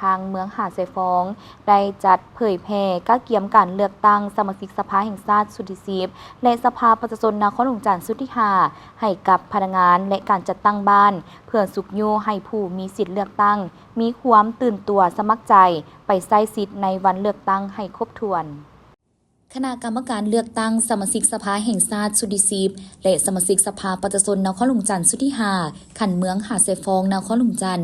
ທາງເມືອງຫາດຊາຍຟອງ ໄດ້ຈັດເຜີຍແຜ່ກະກຽມການເລືອກຕັ້ງສະມາຊິກສະພາແຫ່ງຊາດຊຸດທີສິບ ແລະ ສະພາປະຊາຊົນນະຄອນຫຼວງຈັນຊຸດທີຫ້າ ໃຫ້ກັບພະນັກງານ ແລະ ການຈັດຕັ້ງບ້ານ ເພື່ອຊຸກຍູ້ໃຫ້ຜູ້ມີສິດເລືອກຕັ້ງ ມີຄວາມຕື່ນຕົວສະໝັກໃຈໄປໃຊ້ສິດໃນວັນເລືອກຕັ້ງໃຫ້ຄົບຖ້ວນ. ຄະນະກຳມະການເລືອກຕັ້ງສະມາຊິກສະພາແຫ່ງຊາດຊຸດທີສິບ ແລະ ສະມາຊິກສະພາປະຊາຊົນນະຄອນຫຼວງຈັນຊຸດທີຫ້າ ຂັ້ນເມືອງຫາດຊາຍຟອງ ນະຄອນຫຼວງຈັນ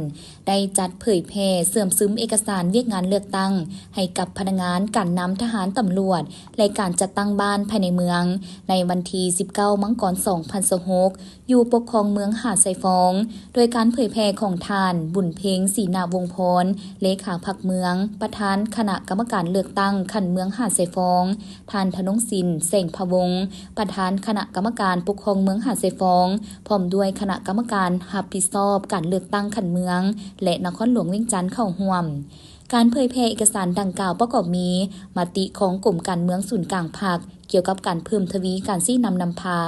ໄດ້ຈັດເຜີຍແຜ່ເຊື່ອມຊຶມເອກະສານວຽກງານເລືອກຕັ້ງ ໃຫ້ກັບພະນັກງານ, ການນຳ, ທະຫານ, ຕຳຫຼວດ ແລະ ການຈັດຕັ້ງບ້ານພາຍໃນເມືອງ ໃນວັນທີສິບເກົ້າ ມັງກອນ ສອງພັນຊາວຫົກ ຢູ່ປົກຄອງເມືອງຫາດຊາຍຟອງ ໂດຍການເຜີຍແຜ່ຂອງທ່ານ ບຸນເພັງ ສີນາວົງພອນ ເລຂາພັກເມືອງ, ປະທານຄະນະກຳມະການເລືອກຕັ້ງຂັ້ນເມືອງຫາດຊາຍຟອງ, ທ່ານ ທະນົງສິນ ແສງພະວົງ ປະທານຄະນະກຳມະການປົກຄອງເມືອງຫາດຊາຍຟອງ ພ້ອມດ້ວຍຄະນະກຳມະການຮັບຜິດຊອບການເລືອກຕັ້ງຂັ້ນເມືອງ ແລະ ນະຄອນຫຼວງວຽງຈັນເຂົ້າຮ່ວມ. ການເຜີຍແຜ່ເອກະສານດັ່ງກ່າວປະກອບມີ ມະຕິຂອງກົມການເມືອງສູນກາງພັກ ກ່ຽວກັບການເພີ່ມທະວີການຊີ້ນຳນຳພາ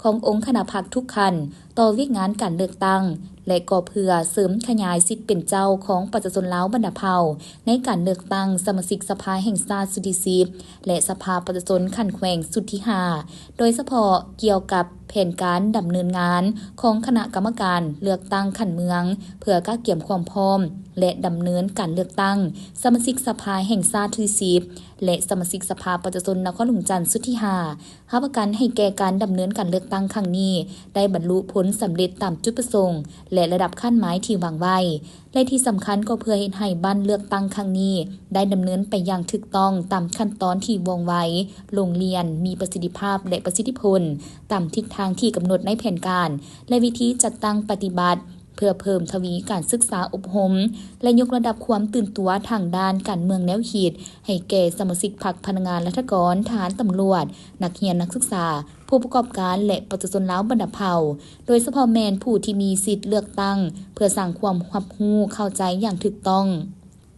ຂອງອົງຄະນະພັກທຸກຂັ້ນ ຕໍ່ວຽກງານການເລືອກຕັ້ງ ແລະ ກໍເພື່ອເສີມຂະຫຍາຍສິດເປັນເຈົ້າຂອງປະຊາຊົນລາວບັນດາເຜົ່າ ໃນການເລືອກຕັ້ງສະມາຊິກສະພາແຫ່ງຊາດຊຸດທີສິບ ແລະ ສະພາປະຊາຊົນຂັ້ນແຂວງຊຸດທີຫ້າ ໂດຍສະເພາະກ່ຽວກັບແຜນການດຳເນີນງານຂອງຄະນະກຳມະການເລືອກຕັ້ງຂັ້ນເມືອງ ເພື່ອກະກຽມຄວາມພ້ອມ ແລະ ດຳເນີນການເລືອກຕັ້ງສະມາຊິກສະພາແຫ່ງຊາດຊຸດທີສິບ ແລະ ສະມາຊິກສະພາປະຊາຊົນນະຄອນຫຼວງຈັນຊຸດທີຫ້າ ຮັບປະກັນໃຫ້ແກ່ການດຳເນີນການເລືອກຕັ້ງຄັ້ງນີ້ ໄດ້ບັນລຸຜົນສຳເລັດຕາມຈຸດປະສົງ ແລະ ລະດັບຄາດໝາຍທີ່ວາງໄວ້ ແລະ ທີ່ສຳຄັນກໍເພື່ອເຮັດໃຫ້ບັ້ນເລືອກຕັ້ງຄັ້ງນີ້ ໄດ້ດຳເນີນໄປຢ່າງຖືກຕ້ອງຕາມຂັ້ນຕອນທີ່ວ່ອງໄວ, ໂລ່ງລ່ຽນ, ມີປະສິດທິພາບ ແລະ ປະສິດທິຜົນ ຕາມທິດທາງທີ່ກຳນົດໃນແຜນການ ແລະ ວິທີຈັດຕັ້ງປະຕິບັດ ເພື່ອເພີ່ມທະວີການສຶກສາອົບຮົມ ແລະ ຍົກລະດັບຄວາມຕື່ນຕົວທາງດ້ານການເມືອງແນວຄິດ ໃຫ້ແກ່ສະມາຊິກພັກ, ພະນັກງານລັດຖະກອນ, ທະຫານ, ຕຳຫຼວດ, ນັກຮຽນ, ນັກສຶກສາ, ຜູ້ປະກອບການ ແລະ ປະຊາຊົນລາວບັນດາເຜົ່າ, ໂດຍສະເພາະແມ່ນຜູ້ທີ່ມີສິດເລືອກຕັ້ງ, ເພື່ອສ້າງຄວາມຮັບຮູ້ເຂົ້າໃຈຢ່າງຖືກຕ້ອງ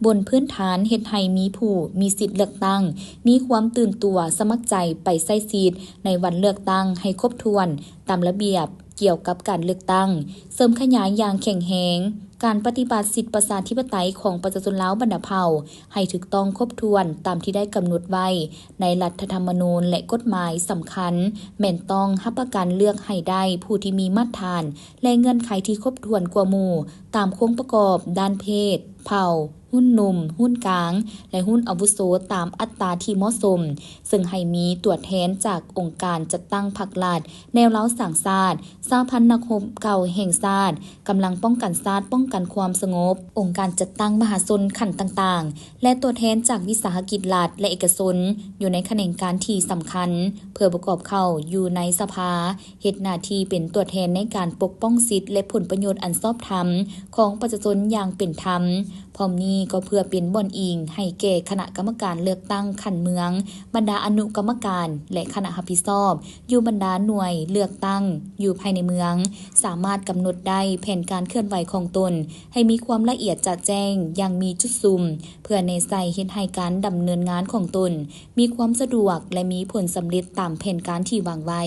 ບົນພື້ນຖານເຮັດໃຫ້ມີຜູ້ມີສິດເລືອກຕັ້ງ ມີຄວາມຕື່ນຕົວສະໝັກໃຈໄປໃຊ້ສິດໃນວັນເລືອກຕັ້ງໃຫ້ຄົບຖ້ວນຕາມລະບຽບ ກ່ຽວກັບການເລືອກຕັ້ງ, ເສີມຂະຫຍາຍຢ່າງແຂງແຮງການປະຕິບັດສິດປະຊາທິປະໄຕຂອງປະຊາຊົນລາວບັນດາເຜົ່າ ໃຫ້ຖືກຕ້ອງຄົບຖ້ວນຕາມທີ່ໄດ້ກຳນົດໄວ້ໃນລັດຖະທຳມະນູນ ແລະ ກົດໝາຍສຳຄັນ, ແມ່ນຕ້ອງຮັບປະກັນເລືອກໃຫ້ໄດ້ຜູ້ທີ່ມີມາດຖານ ແລະ ເງື່ອນໄຂທີ່ຄົບຖ້ວນກວ່າໝູ່ ຕາມໂຄງປະກອບດ້ານເພດ, ເຜົ່າ, ຮຸ່ນໜຸ່ມ, ຮຸ່ນກາງ ແລະ ຮຸ່ນອາວຸໂສຕາມອັດຕາທີ່ເໝາະສົມ, ເຊິ່ງໃຫ້ມີຕົວແທນຈາກອົງການຈັດຕັ້ງພັກລັດ, ແນວລາວສ້າງຊາດ, ສະຫະພັນນັກຮົບເກົ່າແຫ່ງຊາດ, ກຳລັງປ້ອງກັນຊາດ, ປ້ອງກັນຄວາມສະຫງົບ, ອົງການຈັດຕັ້ງມະຫາຊົນຂັ້ນຕ່າງໆ ແລະ ຕົວແທນຈາກວິສາຫະກິດລັດ ແລະ ເອກະຊົນ ຢູ່ໃນຂະແໜງການທີ່ສຳຄັນ ເພື່ອປະກອບເຂົ້າຢູ່ໃນສະພາ, ເຮັດໜ້າທີ່ເປັນຕົວແທນໃນການປົກປ້ອງສິດ ແລະ ຜົນປະໂຫຍດອັນຊອບທຳຂອງປະຊາຊົນຢ່າງເປັນທຳ. ພ້ອມນີ້ກໍເພື່ອເປັນບ່ອນອີງໃຫ້ແກ່ຄະນະກຳມະການເລືອກຕັ້ງຂັ້ນເມືອງ, ບັນດາອະນຸກຳມະການ ແລະ ຄະນະຮັບຜິດຊອບ ຢູ່ບັນດາໜ່ວຍເລືອກຕັ້ງຢູ່ພາຍໃນເມືອງ ສາມາດກຳນົດໄດ້ແຜນການເຄື່ອນໄຫວຂອງຕົນ ໃຫ້ມີຄວາມລະອຽດຈະແຈ້ງຢ່າງມີຈຸດສຸມ ເພື່ອແນໃສ່ເຮັດໃຫ້ການດຳເນີນງານຂອງຕົນມີຄວາມສະດວກ ແລະ ມີຜົນສຳເລັດຕາມແຜນການທີ່ວາງໄວ້.